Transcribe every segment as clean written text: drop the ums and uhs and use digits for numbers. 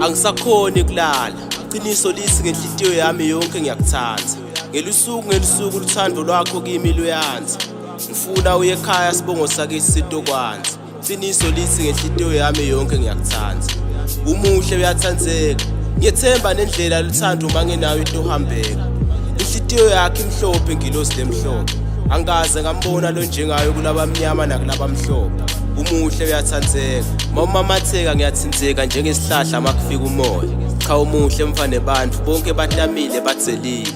Angisakhoni kulala. Qiniso lithi ngenhlitiyo yami yonke ngiyakuthanda. Ngelusuku ngelusuku luthando lwakho kimi luyanza. Ngifuna uye ekhaya sibongo sakithi sitokwanza. Qiniso lithi ngenhlitiyo yami yonke ngiyakuthanda. Umuhle uyathandzeka. Ngiyethemba nendlela luthando uma nginayo itohambeka. Inhlitiyo yakhe imhlophe ngilozi lemhlophe. Angikaze ngambona lo njengayo kulabamnyama nakulabamhlophe. Umuhle uyathandzeka. Mawumamatheka ngiyathinzeka njengesihlahla makufika umoya. Cha umuhle mfane bantu bonke batamile bathelile.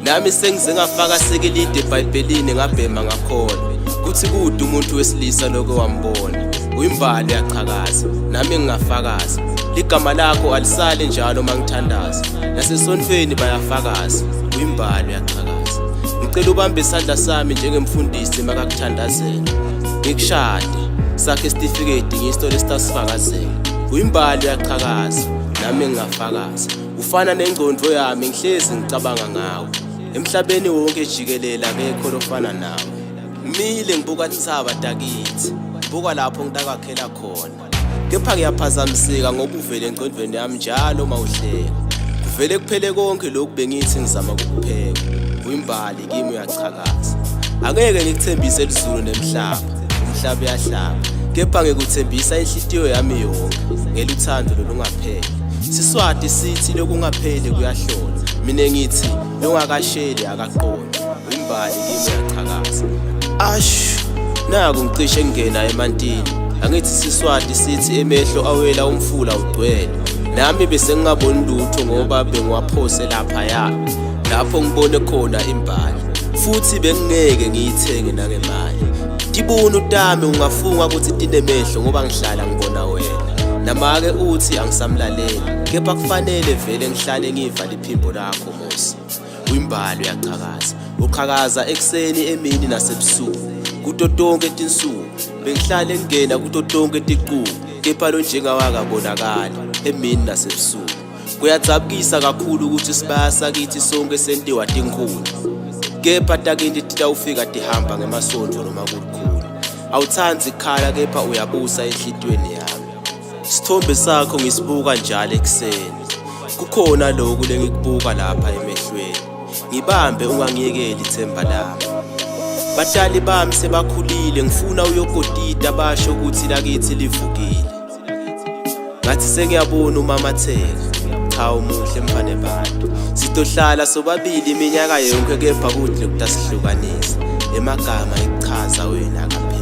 Nami sengize ngafaka sekilide eBhayibhelini ngabhema ngakholwa kuthi kude umuntu wesilisa lokho wambona. Uyimbali uyachakaza nami ngingafakaza. Ligama lakho alisali njalo mangithandaza. Nasesontweni bayafakaza. Uyimbali uyachakaza. Ngicela ubambe isandla sami njengemfundisi makakuthandazela. Ngikushade sakhe isitifiketi ngisitole esitasifakazela. Uyimbali uyachakaza nami ngingafakaza. Ufana nengqondo yami ngihlezi ngicabanga ngawe. Emhlabeni wonke jikelele akekho lofana nawe. Ngimile ngibuka intsaba takithi. Buka lapho ngitakakhela khona. Kepha ngiyaphazamiseka ngoba uvele engqondweni yami njalo uma uhleka. Kuvele kuphele konke lokhu bengithi ngizama ukukupheka. Uyimbali kimi uyachakaza. Angeke ngikuthembise lizulu nemhlaba. Umhlaba uyahlaba. Kepha ngikuthembisa inhlitiyo yami yonke ngeluthando lolungapheli. Siswati sithi lokungapheli kuyahlola. Mina ngithi longakasheli akaqondi. Uyimbali kimi uyachakaza. Ash, naku ngicishe ngingena emantini. Angithi Siswati sithi emehlo awela umfula ugcwele. Nami bese ngingaboni lutho ngoba bengiwaphose laphaya. Lapho ngibone khona imbali. Futhi bengingeke ngiyithenge nangemali. Tibunu tami ungafunga ukuthi tinemehlo ngoba ngihlala ngibona wena. Namake uthi angisamlaleli. Kepha kufanele vele ngihlale ngiva liphimbo lakho Musi. Uyimbali uyaqhakaza. Uqhakaza ekuseni emini nasebusuku. Kuto tonke tinsuku bengihlale ngingena kuto tonke ticuku kepha lo njengawakabonakali emini nasebusuku. Kuyadzabukisa kakhulu ukuthi sibaya sakithi sonke sentiwa tinkhuni. Kepha takinti titawufika tihamba ngemasontfo noma kulukhuni. Awutsandzi kukhala kepha uyabusa enhlitiyweni yami. Isithombe sakho ngisibuka njalo ekuseni. Kukhona lokhu lengikubuka lapha emehlweni. Ngibambe ungangiyekeli ithemba lami. Batali bami sebakhulile ngifuna uyokotita basho ukuthi lakithi livukile. Ngathi sengiyabona umamatheka. Cha umuhle mfane bantu. Sitohlala sobabili iminyaka yonke kepha kude kutasihlukanisa. Emagama ekuchaza wena akapheli.